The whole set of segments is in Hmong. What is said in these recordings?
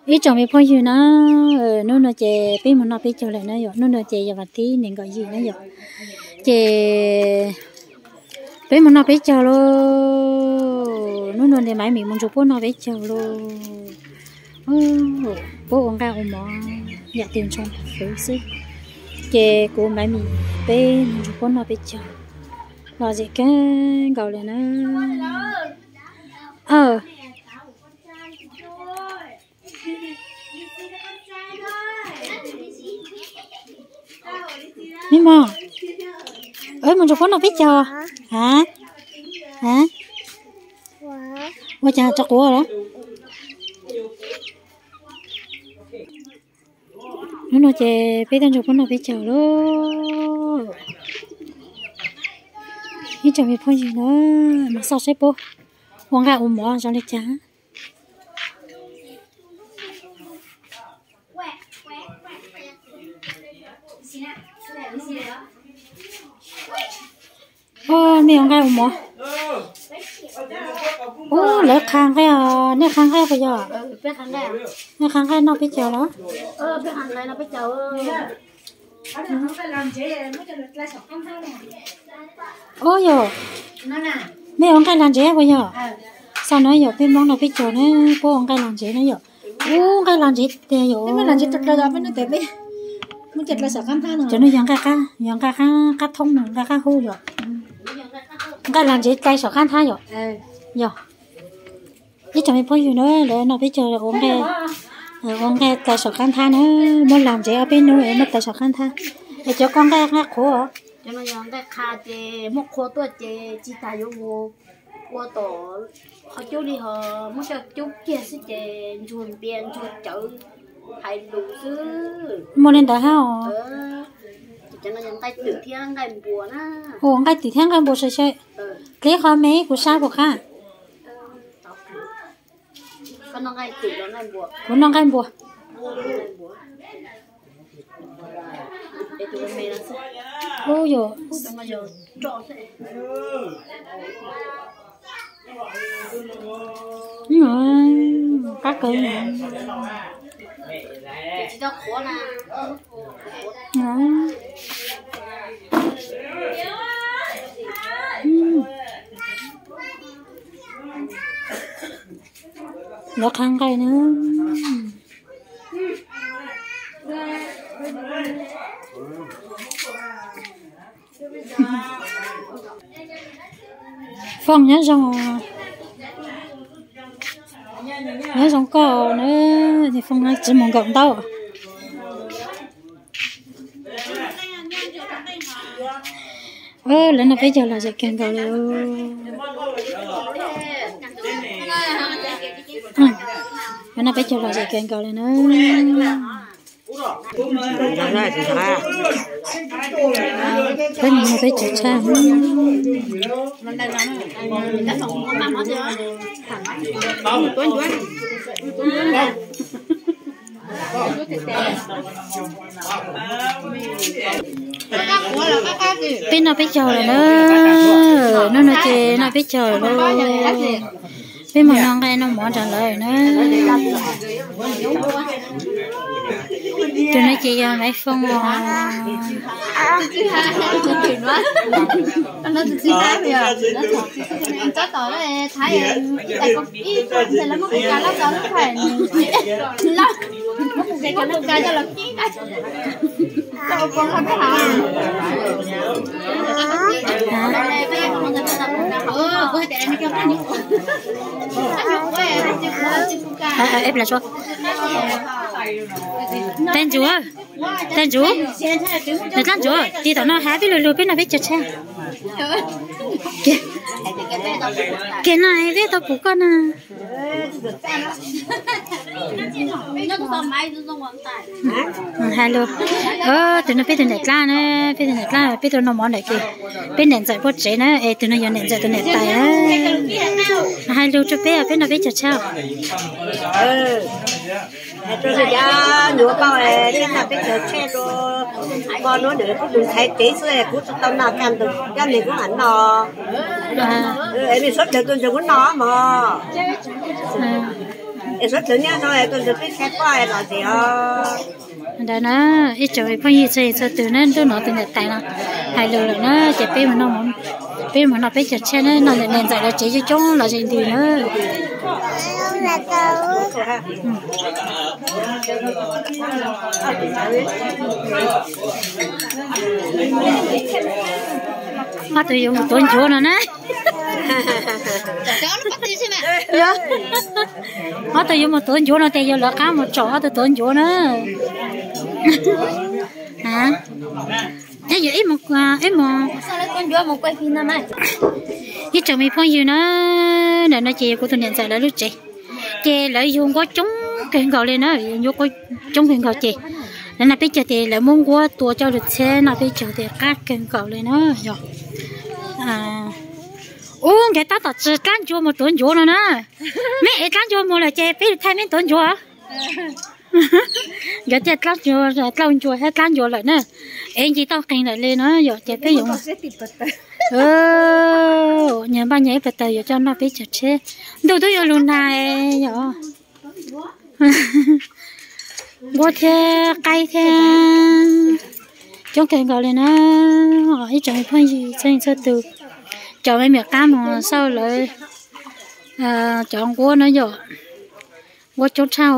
Ib tsoom me phooj ywg na, hnub no ces peb mus noj peb caug lawm na yom, hnub no ces yog vas thib nees nkaum yim na yom. Ces peb mus noj peb caug lauj, hnub no ces Maiv Mim mus nrog puab noj peb caug lauj. Puab ua nqaij ua mov yam twg ntshoo fwv xwb, ces kuv Maiv Mim peb mus nrog puab noj peb caug, lom zem kawg nkaus li na. Maiv Mim, mus nrog puab noj peb caug. A, ua cas tso quav lawm? Hnub no ces peb tuaj nrog puab noj peb caug lauj. Ib tsoom me phooj ywg na, mas xauj saib puab ua nqaij ua mov zoo li cas. Mej ua nqaij ua mov. Ub, lawv qha nqaij os, nej qha nqaij puas yog? Nej qha nqaij noj peb caug los? Ub yog, mej ua nqaij lag ntsev puas yog? Xav no yog peb Hmoob noj peb caug na, puab ua nqaij lag ntsev na yom. Ub, nqaij lag ntsev tiag yom. Cov no yog nqaij, yog nqaij qab, yog nqaij qab, qab thoob, nqaij qab hub yom. Nqaij lag ntsev dlai saum qab nthab yom. Yog. Ib tsoom me phooj ywg na, lawv noj peb caug ua nqaij, ua nqaij dlai saum qab nthab na, muab lag ntsev ob peb hnub es muab dlai saum qab nthab. Es cov ko nqaij, nqaij qhuav. Cov no yog nqaij qha ces muab qhuav tuaj ces tsis tas yuav mus ua tom qhov cub li ho muab coj cub kiag xwb ces ntsuag npias ntsuag cawv hais lus xwb. Muaj li ntawd hab os. Cov no yog nqaij twm thiab nqaij npua na. Ua nqaij twm thiab nqaij npua sai sai. Dleb qhov me kuv saib puas qab. Kuv noj nqaij npua. Ub yog. Qab kawg. Lawv qha nqaij na. Fooj nyob zoo, nyob zoo koj na, Fooj tsis mus nkaum ntaub. Lawv noj peb caug lom zem kawg nkaus li. Lawv noj peb caug lom zem kawg nkaus li na. Peb mus noj peb caug tshaj. Peb noj peb caug lawm na. Hnub no ces noj peb caug lawm lauj. Peb mus noj nqaij noj mov nrog lawv na. Tus no ces yog Maiv Fooj os. Tais Ntsuag, Tais Ntsuag, Tais Ntsuag, tig tom no hais peb lug lug peb noj peb caug tshaj. Kiag no peb tau pum koj na. Hais lus, tus no peb tus niam dlaab na, peb tus niam dlaab peb tuaj noj mov ntawm kiag, peb niam ntxawm puag tsev na, es tus no yog niam ntxawm tus niam tais na. Hais lus rua peb, peb noj peb caug tshaj. Hais rua yawg nyuam koj, peb noj peb caug tshaj rua koj, hnub ntawd kuv tus ntxhais tsev xwb kuv tsis tau noj, kaj ntug cov neeg kuv mam noj. Mej suav dlawg tuaj nrug kuv noj mog. Ntawd na, ib tsoom phooj ywg txhua leej txhua tus na, ntuj no tus niam tais no hais lus lawm na, ces peb mus no, peb mus no peb cov tshiab na, no niam ntxawm lawv tsev coob coob los ze ntws na. Ob tug yuav mus tuav ncuav no na. Ob tug yuav mus tuav ncuav no ces yuav lawv qab mus tsom ob tug tuav ncuav na. Thiab yog ib mus, ib mus, ib tsoom me phooj ywg na, ntawm no ces yog kuv tus niam ntxawm lawv lub tsev, ces lawv yug nquab coob kawg nkaus li na, yug nquab coob kawg nkaus ces lawv noj peb caug ces lawv muab nquab tua coj lug txhiab noj peb caug ces qab kawg nkaus li na yog. Ub, nkawd tab tom tsis dlaab ncua mus tuav ncuav no na. Meb ev dlaab ncua mus lawm ces peb thaij meb tuav ncuav. Nkawd thiaj dlaab ncua, dlaab ncua thiab dlaab ncua lawm na. Ev nce toj qeeg lawm li na yog ces peb yuav nyias npaj nyias ib pawg taws yuav coj noj peb caug tshiab. Ntuj twb yuav lug nag yog. Nquab thiab qaib thiab coob kawg nkaus li na. Ib tsoom me phooj ywg txhua leej txhua tus, cov me miam qab mus xauj lawv cov nquab na yom. Nquab coob tshaj.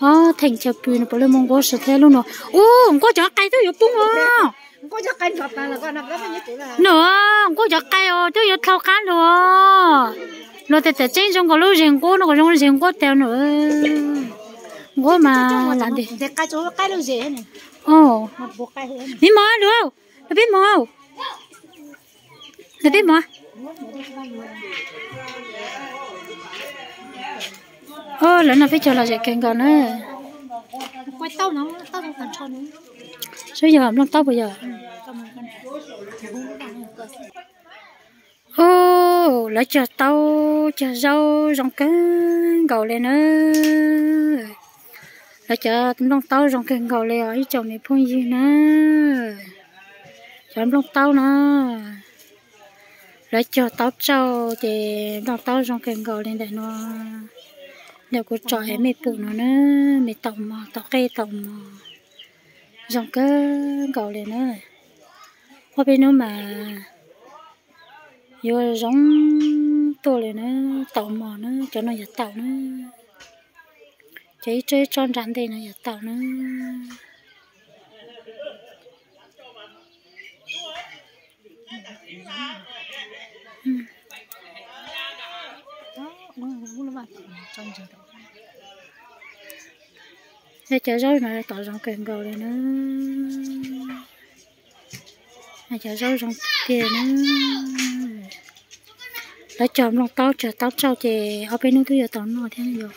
Ob theem chaw pw no puav leej muaj nquab xwb thiab lub no. Ub, nquab cov qai twb yuav poob os. Nws, nquab cov qai os twb yuav dlhau qab lug os. Luag tias tawm tseeb zoo nkaus lub zeg nquab no, kom zoo lub zeg nquab tag nws. Nquab mas lam nti. Peb mov lug, peb mov, peb mov. Lawv noj peb caug lom zem kawg nkaus na. Sub yog nplooj taub puas yog? Lawv cog taub cog zaub zoo kawg nkaus li na. Lawv cov nplooj taub zoo kawg nkaus li os ib tsoom me phooj ywg na. Cov nplooj taub na, lawv cog taub tsauj ces nplooj taub zoo kawg nkaus li ntawm no. Ntawm kuv tsom es mej pum no na, me taum mog, taum qej taum mog, zoo kawg nkaus li na. Ob peb hnub mas yuav zoo tuaj li na, taum mog na, cov no yog taum na. Cov ib tsob ib tsob nram ntej no yog taum na. Cov zaub no tom zoo kawg nkaus li na. Cov zaub zoo tiag na. Lawv cog nplooj taub cog taub tsauj ces ob peb hnub twb yuav tau noj thiab yom.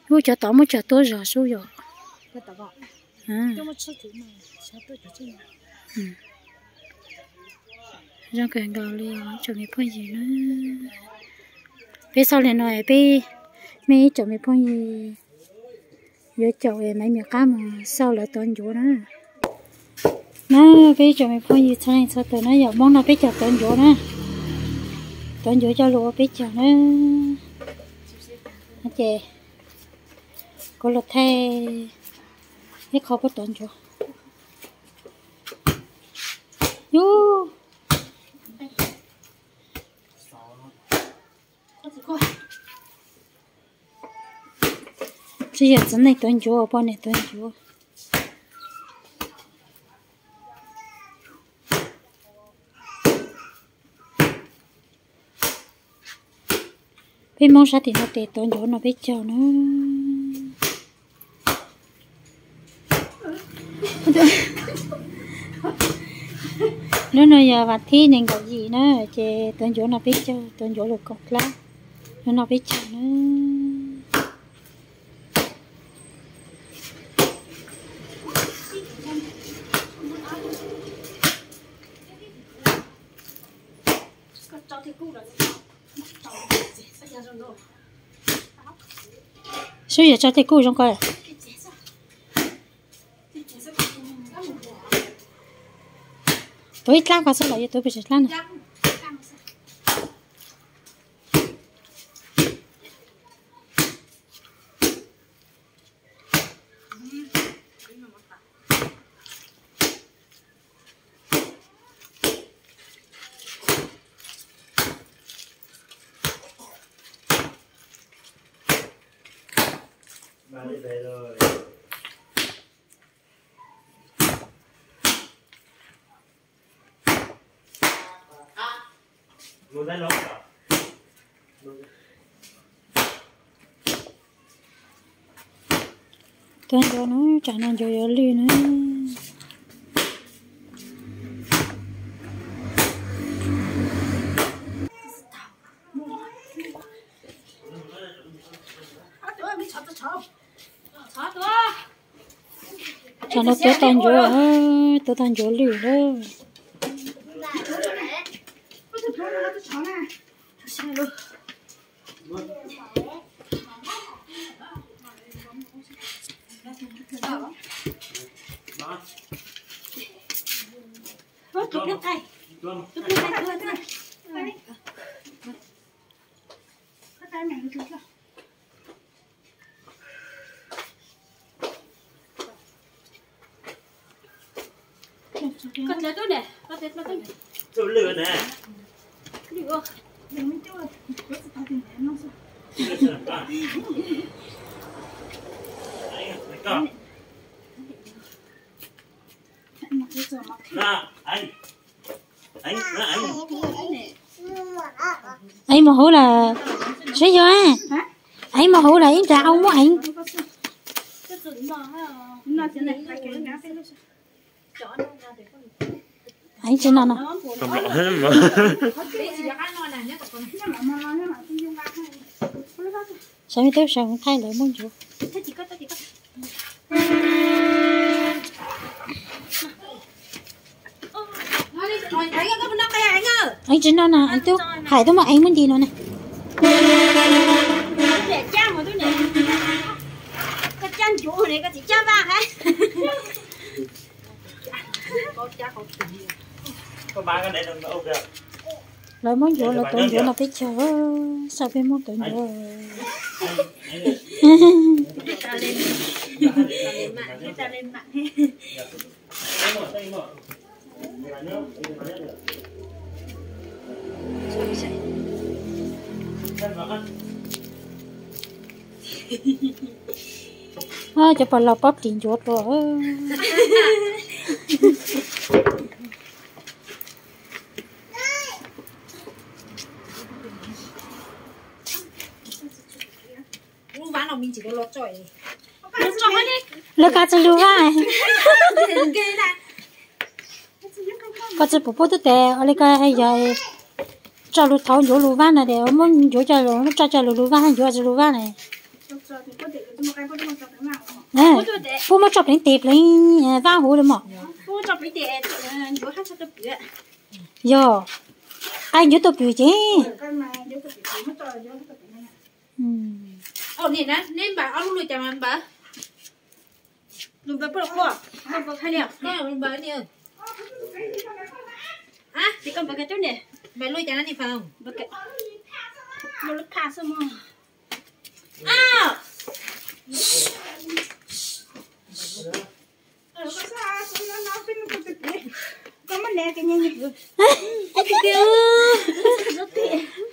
Lub cov tod muab cog tuab zog sub yom. Zoo kawg nkaus li os tsoom me phooj ywg na. Peb xauj li no peb, mej ib tsoom me phooj ywg yuav caum es maiv mias qab mus xauj lawv tuav ncuav na. Na, peb ib tsoom me phooj ywg txhua leej txhua tus na yom, Hmoob noj peb caug tuav ncuav na. Tuav ncuav coj lug ua peb caug na. Ces kuv lug thaij ib qho puab tuav ncuav. Yub. Tsis yog txiv neej tuav ncuav, poj niam tuav ncuav. Peb Hmoob sab tim no tes tuav ncuav noj peb caug na. Lub no yog vas thib nees nkaum yim na, ces tuav ncuav noj peb caug, tuav ncuav lug koom dlab, noj peb caug na. Sub yog tso tej kuj zoo ko. Tuav ib dlab ko xwb los yuav tuav pes tsawg dlab na? Cov ncuav no, tsam no ncuav yuav lwj na. Tsam no tuav tau ncuav, tuav tau ncuav lwj lawm. Eev mus hauv lawm, sib yog, eev mus hauv lawm ib nrag au muab eev. Eev tsis no no. Sawv me tub sawv thaij lawv muab ncuav. Eev tsis no na, eev tub hais tub muab eev muab nti no na. Lawv muab ncuav, lawv tuav ncuav no peb caug, saib peb muab tuav ncuav. Cov pog laus pob plis ncuav tuaj. Lawv kav tsij lug vaj. Koj tsis pum pub twb tes ua li ko yog tso lug thauv ncuav lug vaj no tes muab ncuav coj lug, muab tso coj lug lug vaj, ncuav tsis lug vaj na. Pub muab tso pleev tes pleev vaj huv li mog. Yog, qai ncuav tuaj pwm ces.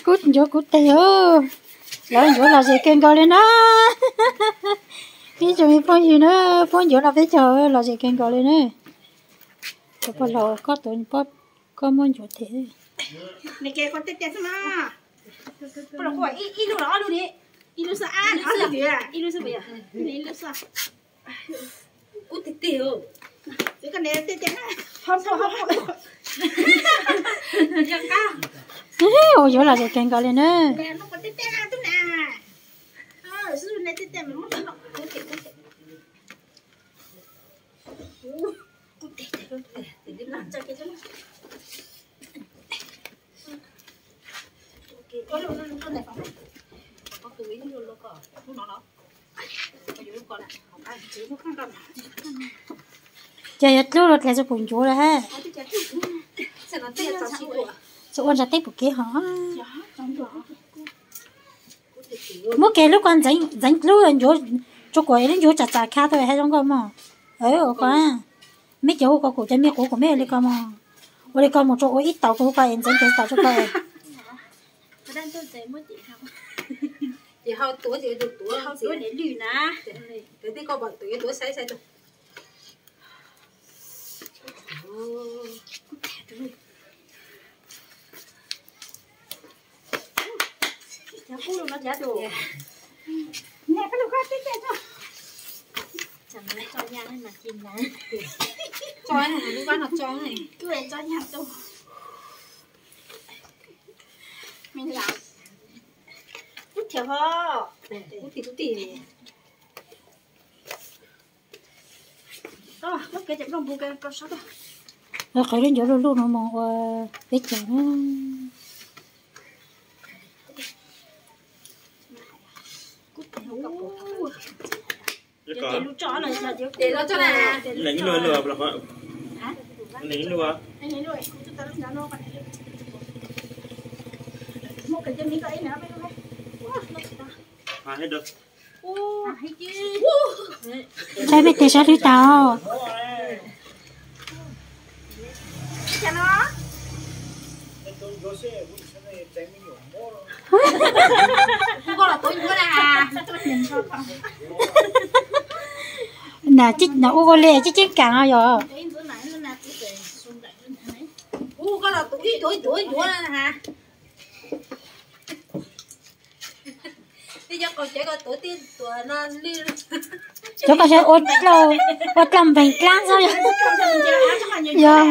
Kuv ncuav kuv tes, lawv ncuav lom zem kawg nkaus li na. Peb tsoom me phooj ywg na, peb ncuav no peb caug lom zem kawg nkaus li na. Cov pog laus, koj tuav, koj muab ncuav tes. Ua yuav lom zem kawg nkaus li na. Ces yog dlub los dlej tso pum ncuav lawm ha. Tsis ua ntsa teb pum kev hos. Muab kiag lub ko ntxeev dlub ncuav, tsuas kom lub ncuav tsam tsam kha tau has zoo nkauj mog. Ua ko, meb cov hu ko kuv cov me quav kuv meb ua li ko mog. Ua li ko mus tsuas ua ib tauv kuv hu ko es ntxeev kiag tauv tsuas ko es. Koj pom tus yuav tuav saib saib tus. Cov kub no cov tus. Nè, koj lug koj tib teg tso. Tso lub kab no tso. Kub tso nyag tus. Me laus. Kub thiab ho. Kub tim kub tim. Qhov lub ncuav luj luj no mus ua peb caug na. Ib lub, ib lub, ib lub. Saib peb tes saib twb tau. Na ua ua li cib cib kam no yog. Cov ko ua dlaab npeeg dlaab xwb yog.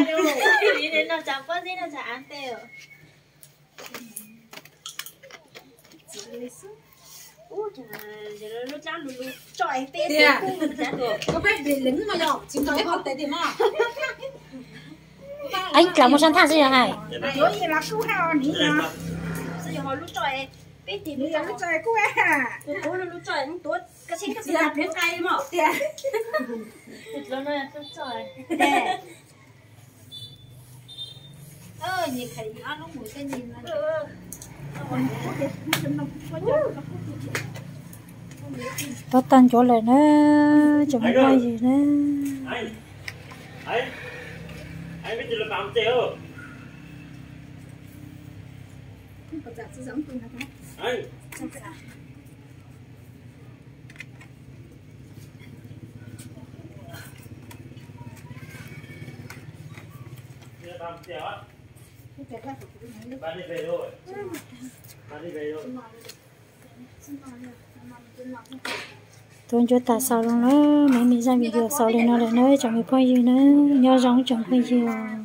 Eeb dlaab muaj sab thaj xwb yog hais. Tuav tag ncuav lawm na, tsoom me phooj ywg na. Tuav ncuav tas xaus lawm na, me me zaj video xaus li no lawm na tsoom me phooj ywg na, nyob zoo tsoom phooj ywg.